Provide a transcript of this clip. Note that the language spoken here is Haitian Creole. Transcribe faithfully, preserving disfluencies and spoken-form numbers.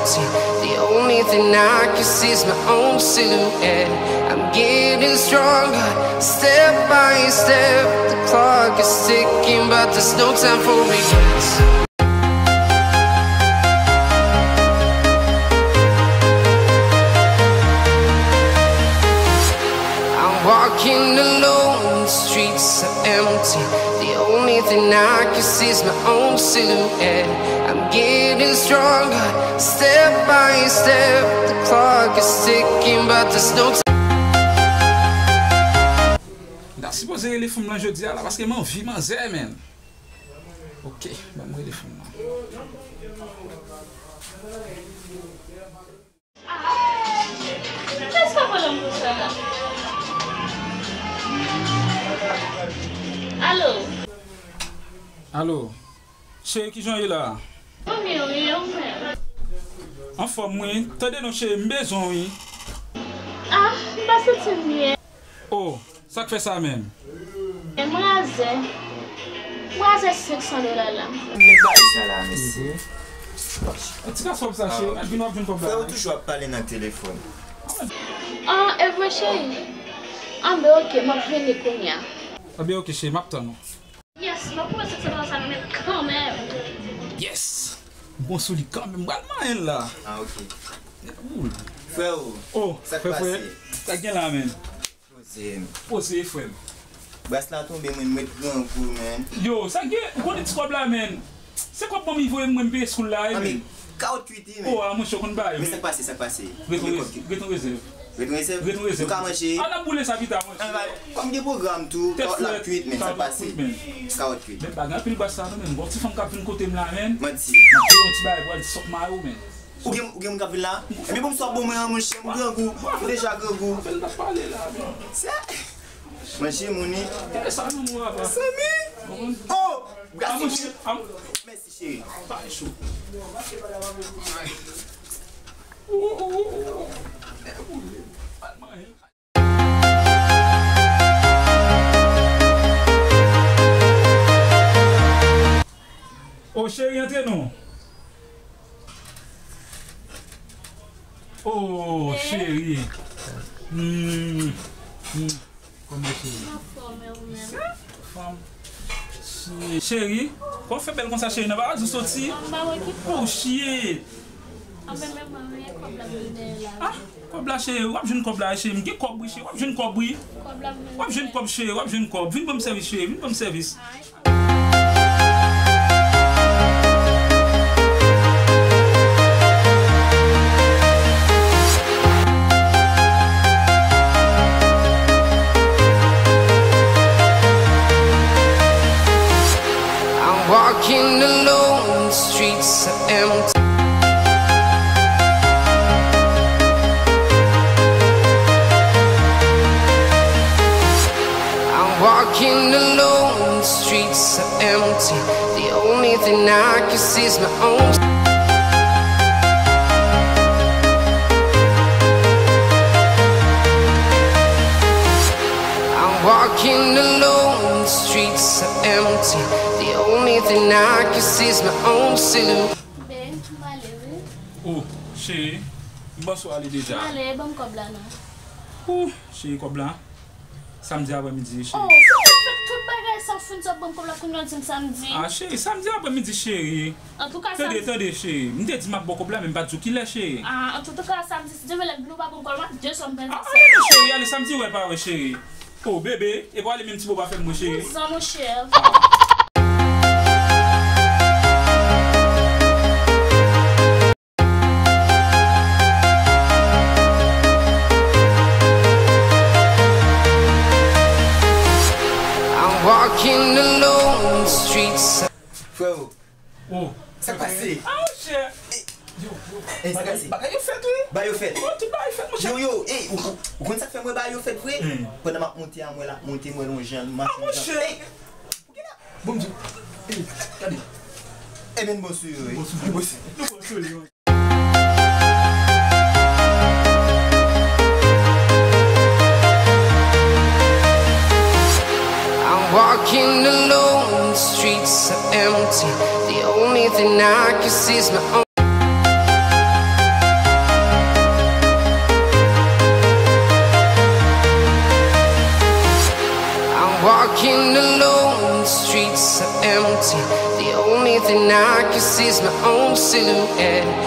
The only thing I can see is my own silhouette. I'm getting stronger, step by step. The clock is ticking, but there's no time for regrets. I'm walking alone, the streets are empty. The only thing I can see is my own silhouette. I'm getting stronger, step by step. The clock is ticking, but there's no time. M ta sipoze rele fanm lan jodi a la paske m anvi manzè, menn. Ok, ban m rele fanm lan. Kiyès k ap rele m konsa? Alo? Alo? Cheri, kijan w ye la? Mwen byen, wi, e ou menm? Anfòm, wi. Tande non, cheri, m bezwen w, wi. Ah, m pa santi m byen. Oh, sa k fè sa menm? E m razè. M razè senk san dola la. Met bagay sa la, mesye. Ti kas kòb sa, cheri. N ap vin, w ap jwenn kòb la. Frè, ou toujou ap pale nan telefòn. Ah, e vre, cheri? Anben, ok, m ap vini kounye a. Anben, ok, cheri, m ap tann ou. Yes, m ap pran senk san dola sa nan men l kanmenm. Yes! M pran sou li kanmenm, m pral manyen l la. Ah, ok. Frè o, oh, sa k pase? Sa k gen la, menn? Poze m. Poze, frè m. Bras la tonbe, mwen, mwen grangou, menn. Yo, sa k gen, ou konnen ti kòb la, menn. Se kòb manmi voye m, mwen, m peye school la, wi, menn. Kawotwit, wi, menn. Oh, a, monchè, ou konn bagay, men sa k pase, sa k pase? Ret on rezèv. Ret on rezèv. Ret on rezèv? Ret on rezèv. Nou ka manje? A, n ap boule sa pita, monchè. Kòm gen pwogram tou, kawòt la ap kwit, menn, sa k pase? Kawòt kwit, menn. Kawòt kwit. Men pa gen anpil bras la, non, menn. Gon ti fanm k ap vin kote m la, menn. Manti. M ap voye yon ti bagay pou al sòk mayo, menn. Ou gen, ou gen moun k ap vin la? Ebyen, bon, m swa bon, mwen, monchè, m grangou. M deja grangou. Fè l t ap pale la, menn. Se manje moun, wi. Gade sa, non, mon papa. Samy! Oh! Gras, monchè. Mèsi, cheri. Pa cho. Oh, cheri, antre non. Oh, cheri. Hmm. Hmm. Kòman cheri? Anfòm, e ou menm? Fanm. Cheri, kòman w fè bèl konsa, cheri? Nan bagay ou soti? M pa wè ki kòb. Oh, shit. Anben, men mwen, men kòb la m gen dèyè la. Ah, kòb la, cheri. W ap jwenn kòb la, cheri. M gen kòb, wi, cheri. W ap jwenn kòb, wi. Kòb la m gen dèyè. W ap jwenn kòb, cheri. W ap jwenn kòb. Vin ban m sèvis, cheri. Vin ban m sèvis. Alright. I'm walking alone, the streets are empty. I'm walking alone, the streets are empty. The only thing I can see is my own. I'm walking alone, the streets are empty. The only thing I can see is my own silhouette. Ben, m ale, wi. Oh, cheri, m panse w ale deja. M ale, ban m kòb la non. Oh, cheri, kòb la. Samdi aprèmidi, cheri. Oh, si w te fè tout bagay sa w fin sot ban m kòb la, kounye a w di m samdi. Ah, cheri, samdi aprèmidi, cheri. Antouka, tande, samdi. Tande, cheri. M te di m ap ba w kòb la, men m pa t di w kilè, cheri. Ah, antouka, samdi, si Dye vle, lè m vin ou pa ban m kòb la, m ap desann pèl. Ah, ale non, cheri, ale, samdi wè pa wè, cheri. Oh, bebe, e pa ale menm ti bo pa fè m mwen, cheri. Kouzan, monchè. I'm walking alone, the streets. Freo. Oh. Sa k pase? Ah, monchè. Ey, sa k pase? Bagay yo fèt, wi. Bagay yo fèt. Oh, tout bagay fèt, monchè. Yo, yo, ey, ou, ou, ou konn sa k fè mwen bagay yo fèt vre? Hmm. Pandan m ap monte a, mwen la, monte mwen nan janm, m ap nan janm. Ah, monchè. Ey, Bon, m di w. Ey, gade. Ebyen, n bon sou yo, wi. Bon sou yo. Bon sou yo. I'm walking alone, the streets are empty. The only thing I can see is my own. Walking alone, the streets are empty. The only thing I can see is my own silhouette.